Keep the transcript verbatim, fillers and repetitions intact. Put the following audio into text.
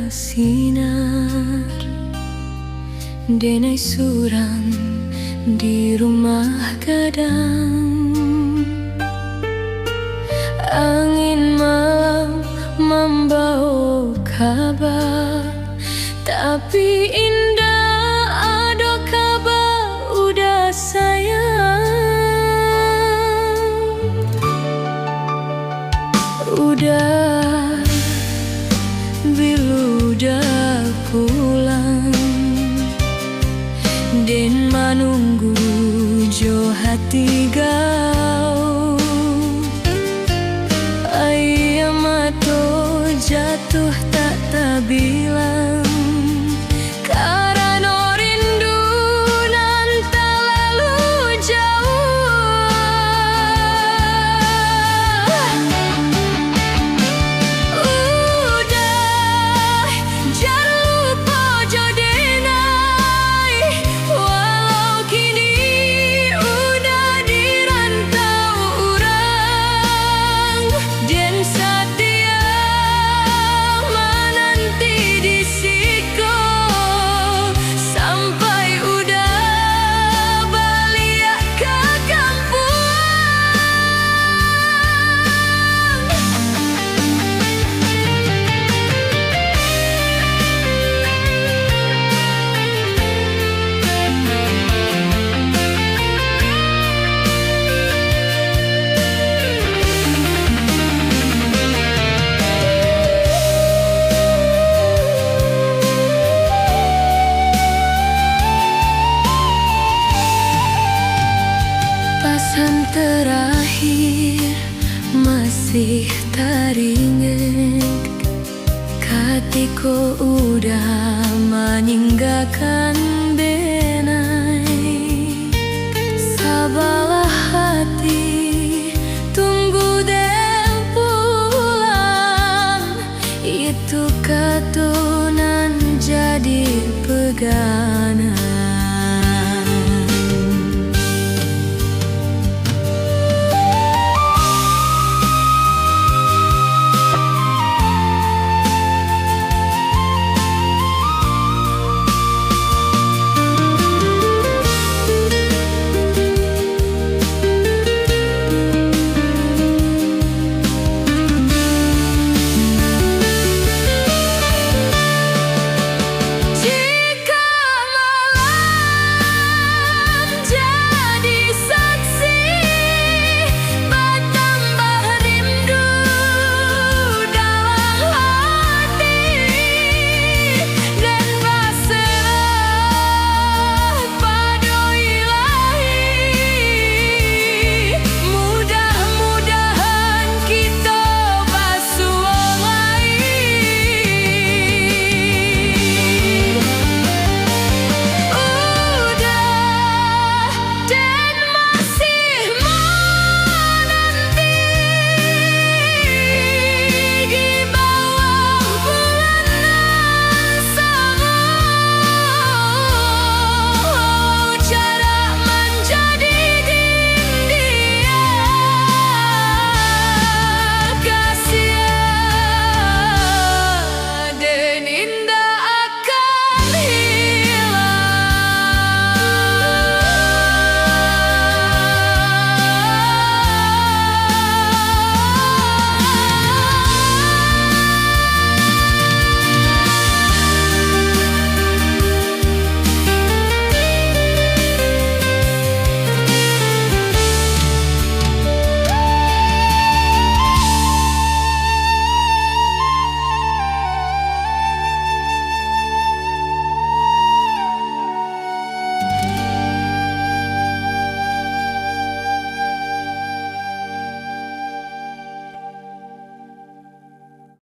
Sinar, denai surang di rumah gadang. Angin malam mambawa kaba, tapi indak ado kaba Uda sayang. Uda, bilo Uda pulang? Den manunggu jo hati galau. Aia mato jatuah tak tabilang, karano rindu nan talalu jauah. Uda, jan lupo jo denai, walau kini Uda di rantau urang, den satia mananti di siko, sampai Uda baliak ka kampuang. Pasan terakhir masih taringek, katiko Uda maninggakan denai. Sabalah hati tunggu den pulang, itu kato nan jadi pegangan.